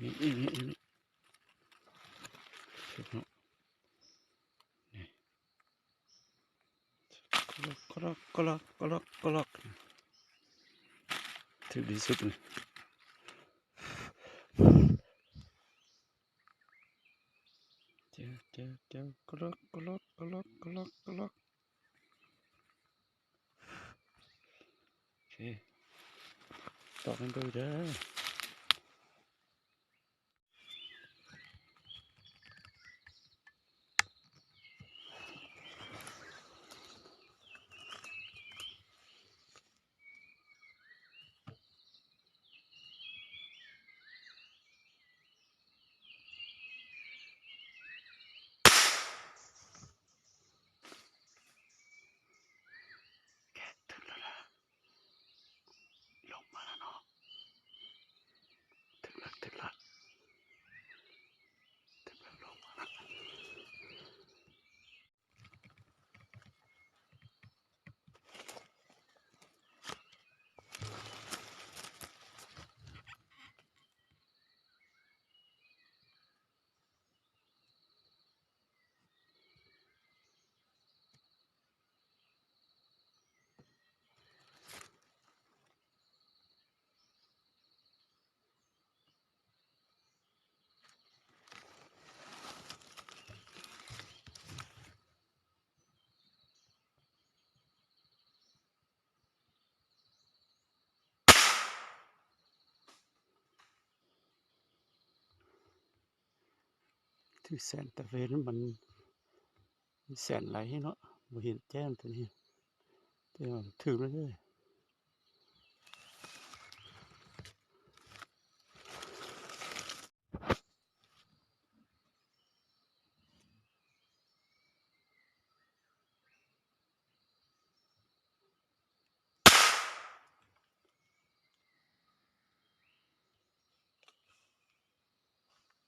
ນີ້ ນີ້ ນີ້ ນີ້ ເນາະ ນີ້ ກະລັອກ ກະລັອກ ກະລັອກ ກະລັອກ ກະລັອກ ຖືກທີ່ສຸດນີ້ ເຈີ ເຈີ ເຈີ ກະລັອກ ກະລັອກ ກະລັອກ ກະລັອກ ກະລັອກ. ໂອເຄ ຕອກໃຫ້ເບິ່ງເດີ. ແກະ ຖືກແລ້ວນະ ລົງມາແລ້ວເນາະ ຖືກແລ້ວ ຖືກແລ້ວ ຖືກແລ້ວ ລົງມາແລ້ວ. ຖືກແສງຕາເວັນ ມັນແສງໄຫຼເນາະ ບໍ່ເຫັນແຈ້ງໂຕນີ້ ແຕ່ວ່າມັນຖືກແລ້ວເດີ.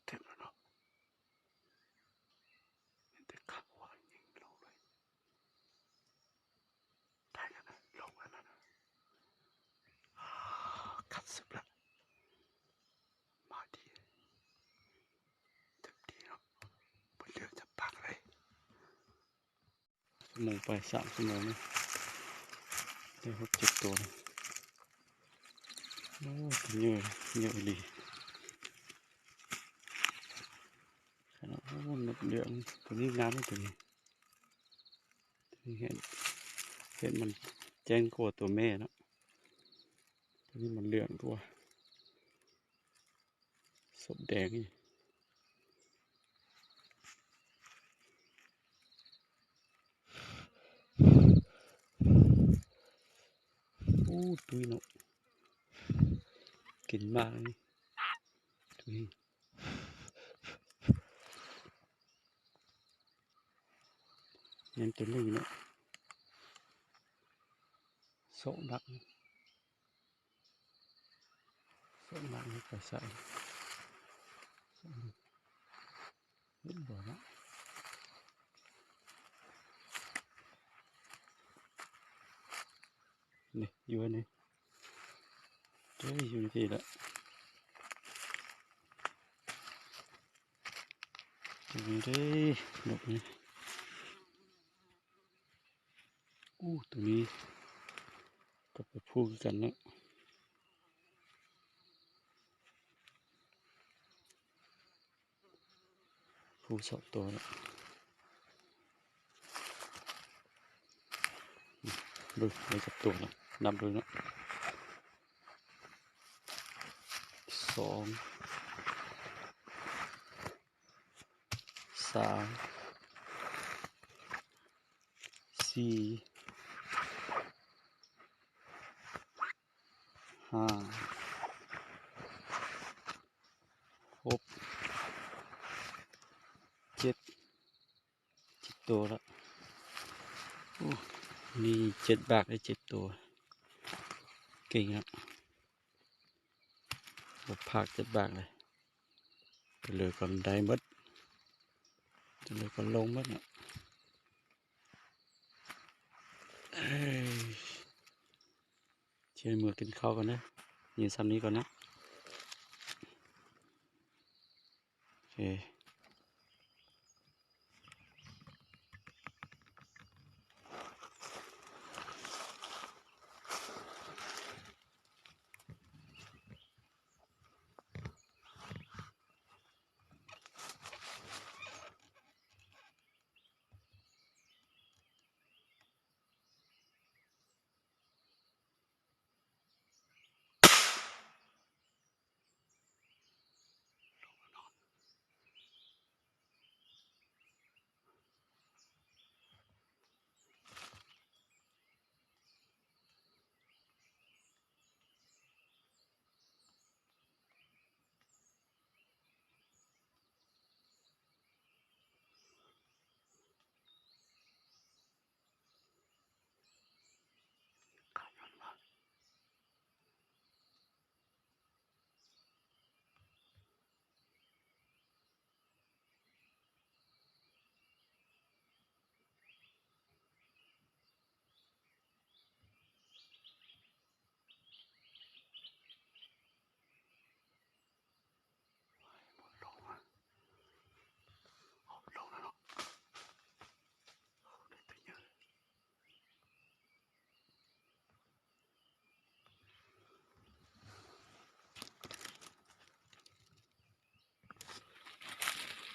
ເຕັມແລ້ວເນາະ ມີແຕ່ຂາວຍິງລົງເລີຍ. ໄດ້ແລ້ວນະ ລົງແລ້ວນະ ຄັດສຸດລະ ມາດີ ເຕັມທີ່ເນາະ ບໍ່ເຫຼືອຈັກປາກເລີຍ. ຊົ່ວໂມງໄປ ສາມຊົ່ວໂມງນີ້ ໄດ້ຫົກເຈັດຕົວ. ໂອ້ ເຍີະ ເຍີະອີ່ຫຼີ. ໂອ້ ນົກເຫຼືອງໂຕນີ້ງາມເລີຍ ໂຕນີ້ ໂຕນີ້ເຫັນ ເຫັນມັນແຈ້ງກວ່າໂຕແມ່ເນາະ ໂຕນີ້ມັນເຫຼືອງກວ່າ ສົມແດງນີ້. ໂອ້ ຕຸ້ຍເນາະ ກິນໝາກນີ້ ຕຸ້ຍ ຍັງຕົວໜຶ່ງເນາະ ສອງດັກ. ສ່ວນມາກມັນໄປໃສ ເຫັນບໍ່ນະ ນີ້ ຢູ່ນີ້ ເອີ ຢູ່ທີ່ລະ ຢູ່ນີ້ເດ້ ນົກນີ້. ໂອ້ ໂຕນີ້ກໍໄປພູຄືກັນເນາະ ພູສອງໂຕເນາະ ເບິ່ງໄດ້ຈັກໂຕເນາະ ນັບເບິ່ງເນາະ ສອງ ສາມ ສີ່ ຫ້າ ຫົກ ເຈັດ ເຈັດໂຕລະ ໂອ້ ມີເຈັດບາກໄດ້ເຈັດໂຕ ເກັ່ງເນາະ ບໍ່ພາກເຈັດບາກເລີຍ ໂຕເລີກກໍໄດ້ໝົດ ໂຕເລີກກໍລົງໝົດເນາະ ເອີຍ. ຊິເມືອກິນເຂົ້າກ່ອນເດີ ມີສ່ຳນີ້ກ່ອນນະ. ເອີ.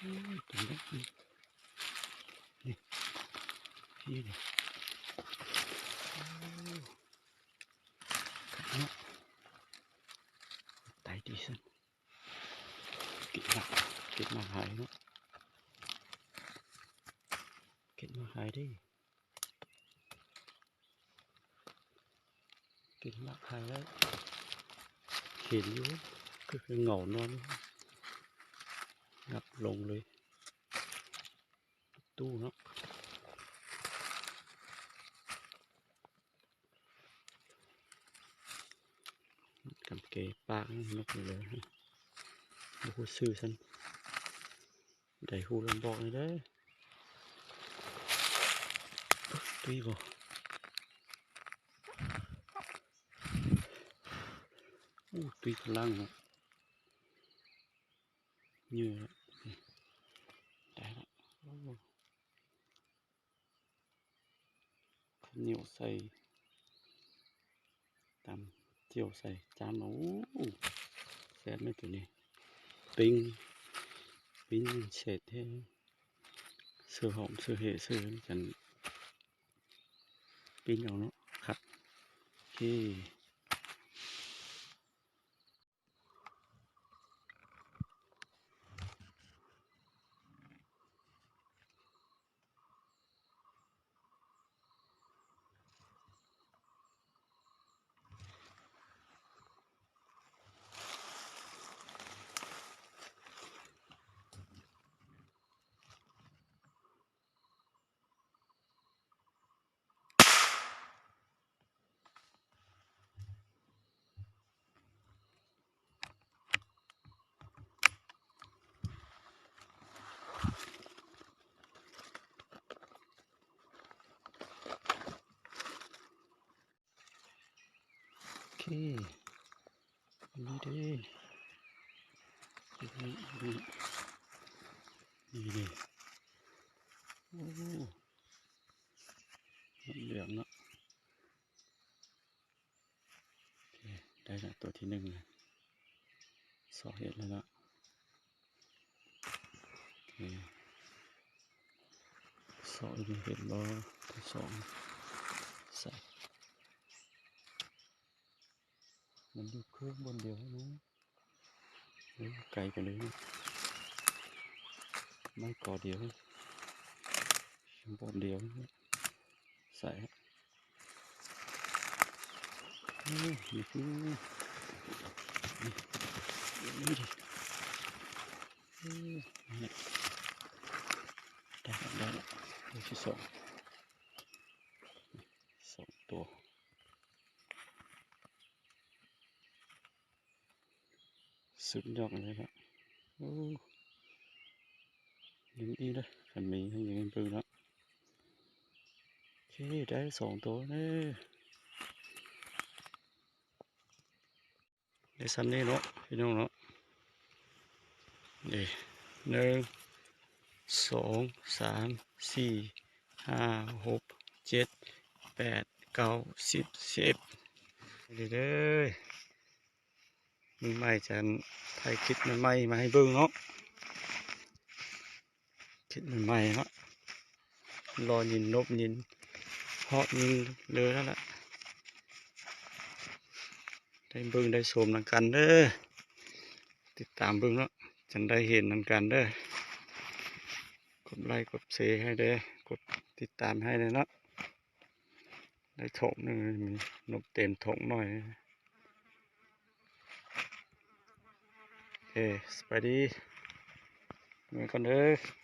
ໂອ້ຍ ຕົວນີ້ ນີ້ ນີ້ ນີ້ ໂອ້ ຕາຍດີຊັ້ນ ເກັບມາ ເກັບມາຂາຍເນາະ ເກັບມາຂາຍເດ້. ກິນໝາກໄຮແລ້ວ ເຫັນຢູ່ ຄື ຄືເຫງົານອນ ຫຍັບລົງເລີຍ ຕູ້ເນາະ ກຳເກປາກນົກນີ້ເລີຍ ບໍ່ຮູ້ຊື່ຊັ້ນ. ໄດ້ຮູ້ລຳບອກນີ້ເດີ ຕຸ້ຍບໍ່ ອູ້ ຕຸ້ຍພະລັງເນາະ ເຫຍື່ອ ໄດ້ລະ ໂອ້. ເຂົ້າໜຽວໃສ່ ຕຳແຈ່ວໃສ່ ຈ້ຳເອົາ ໂອ້ ແຊບແມ່ນໂຕນີ້ ປີ້ງ ປີ້ງແຊບແທ້ ເສື້ອຫອມ ເສື້ອເຫ ເສື້ອຈັ່ງ ປີ້ງເອົາເນາະ ຄັກ ໂອເຄ. ໂອເຄ ນີ້ເດ້ ນີ້ ນີ້ ນີ້ເດ້ ໂອ້ ເຫຼືອງເນາະ ໂອເຄ ໄດ້ລະ ຕົວທີໜຶ່ງ ຊອກເຫັດແລ້ວເນາະ ໂອເຄ ຊອກເຫັດບໍ່ ຕົວສອງ ໃສ່ ມັນຢູ່ຄືບ່ອນດຽວເນາະ ເອີ ໄກໄປເລີຍ ໄມ້ກໍດຽວ ບ່ອນດຽວ ໃສ່ ໂອ້ ນີ້ຄື ນີ້ ນີ້ ນີ້ ໂອ້ ນີ້ ໄດ້ລະ ໄດ້ລະ ໂຕທີສອງ ສອງໂຕ. ສຸດຍອດເລີຍເນາະ ໂອ້ ຍັງອີກເດີ ຄັນມີຍັງເບິ່ງເນາະ ໂອເຄ ໄດ້ສອງໂຕເດີ ໄດ້ຊ່ຳນີ້ເນາະ ພີ່ນ້ອງເນາະ ນີ້ ໜຶ່ງ ສອງ ສາມ ສີ່ ຫ້າ ຫົກ ເຈັດ ແປດ ເກົ້າ ສິບ ສິບເອັດ ນີ້ເດີ. ມື້ໃໝ່ຈະຖ່າຍຄລິບໃໝ່ໆມາໃຫ້ເບິ່ງເນາະ ຄລິບໃໝ່ໆເນາະ. ລໍຍິນນົກຍິນເຮາະຍິນເລີແລ້ວລະ ໄດ້ເບິ່ງໄດ້ຊົມນຳກັນເດີ. ຕິດຕາມເບິ່ງເນາະ ຈັ່ງໄດ້ເຫັນນຳກັນເດີ. ກົດໄລກົດແຊໃຫ້ເດີ ກົດຕິດຕາມໃຫ້ເດີເນາະ. ໄດ້ຖົງໜຶ່ງ ນົກເຕັມຖົງໜ້ອຍ. ເອີ ສະບາຍດີ ເມືອກ່ອນເດີ.